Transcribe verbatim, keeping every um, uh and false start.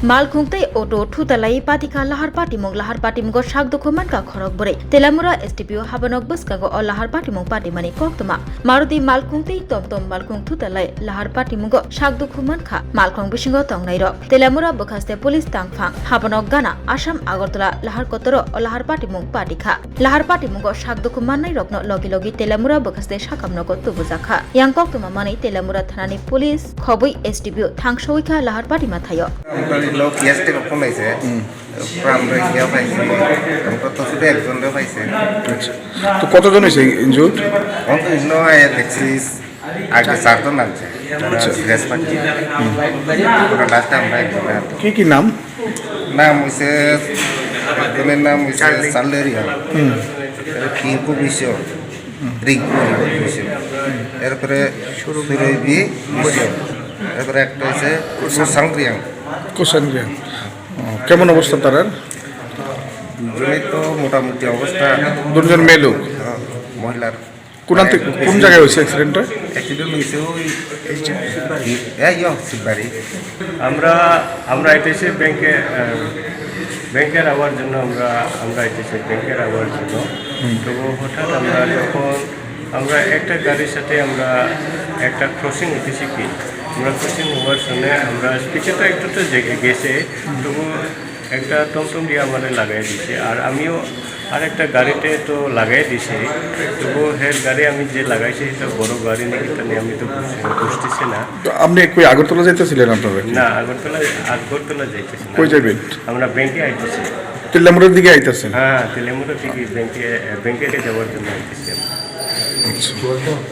Malkhung tei auto thutalai patikha lahar patimung, lahar patimungo sak dukhu mankha khorok bwrwi. Telamura S D P O habanok bwskango o lahar patimung patimani koktwma. Maruti malkhung tei tomtom malkhung thutalai lahar patimungo sak dukhu mankha malkhung bisingo tongnairok. Telamura bwkhaste police tangphang habanok gana Assam Agartala lahar kotoro o lahar patimung patikha. Lahar patimungo sak dukhu mannairokno logi logi Telamura bwkhaste sakam nogo tubujakha. Yang koktwma manwi Telamura thanani police khobwi S D P O thangsowi kha lahar patima thaio. Amtwino case tei rok phunai se. Pram roi ya paise. Amko to sudu ekjon roi paise. আচ্ছা। তো কতজন হয়েছে injured? Amtwino ai Alexis age charjon anse. Tara আচ্ছা। Serious paise. Pura last time bai. কি কি নাম? Nam hoise, ekjonor nam hoise Charlie Riang. Aro Pinku Bisio, Rinku Bisio. Erpore Surobi Bisio. Erpore ekta hoise Kusang Riang. কোসান রিয়াং। ও, কেমন অবস্থা তারার? দুজনেই তো মোটামুটি অবস্থা। দুজন মেয়ে লোক। হ্যাঁ, মহিলার। কোন আন্তে-, কোন জায়গায় হয়েছে অ্যাক্সিডেন্টটা? অ্যাক্সিডেন্ট হয়েছে ওই এই, এই, ইয়ো, শিববাড়ি। আমরা, আমরা এসেছি ব্যাংকে, আহ, ব্যাংকের আওয়ার জন্য আমরা, আমরা এসেছি ব্যাংকের আওয়ার জন্য। হুম। তো হঠাৎ আমরা যখন, আমরা একটা গাড়ির সাথে আমরা একটা ক্রসিং হইতেছি কি, আমরা ক্রসিং হওয়ার সময় আমরা স্পিডে তো একটু তো জেগে গেছে, তবু একটা টমটম দিয়ে আমারে লাগাই দিছে। আর আমিও আর একটা গাড়িতে তো লাগাই দিছে, তবু হের গাড়ি আমি যে লাগাইছি, এটা বড় গাড়ি নাকি, তা নিয়ে আমি তো বুঝছি, বুঝতেছি না। তো আপনি কই আগরতলা যাইতেছিলেন আপনারা কি? না, আগরতলা, আগরতলা যাইতেছি না। কই যাবেন? আমরা ব্যাংকে আইতেছি। তেলামুড়ার দিকে আইতেছেন? হ্যাঁ, তেলামুড়ার দিকে ব্যাংকে, ব্যাংকে যাওয়ার জন্য আইতেছি আমরা। আচ্ছা।